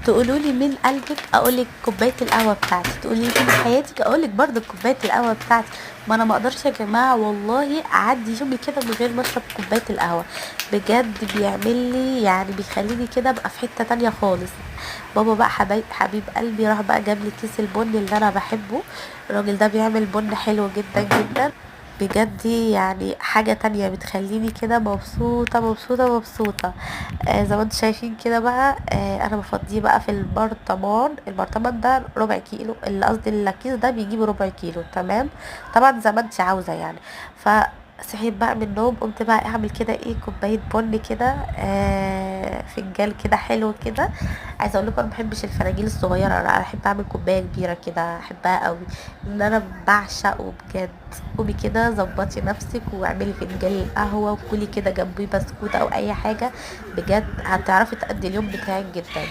تقولوا لي من قلبك، اقول لك كوباية القهوة بتاعتي. تقولي لي من حياتك، اقول لك برضه كوباية القهوة بتاعتي. ما انا ما اقدرش يا جماعة والله اعدي يومي كده من غير ما اشرب كوباية القهوه، بجد بيعمل لي يعني بيخليني كده ابقى في حتة تانية خالص. بابا بقى حبيب قلبي راح بقى جاب لي كيس البن اللي انا بحبه. الراجل ده بيعمل بن حلو جدا جدا بجد، يعني حاجة تانية بتخليني كده مبسوطة مبسوطة مبسوطة. زي ما انتم شايفين كده بقى، انا بفضيه بقى في البرطمان. البرطمان ده ربع كيلو، اللي قصدي الكيس ده بيجيب ربع كيلو، تمام، طبعا زي ما انت عاوزة يعني. فصحيت بقى من النوم، قمت بقى اعمل كده ايه، كوباية بن كده، فنجان كده حلو كده. عايزه اقول لكم انا ما بحبش الفناجيل الصغيرة، انا احب اعمل كوباية كبيرة كده، احبها قوي، ان انا بعشقه بجد. قومي كده ظبطي نفسك واعملي فنجان القهوة وكلي كده جنبيه بسكوت او اي حاجة، بجد هتعرفي تقضي اليوم بتاعك جدا.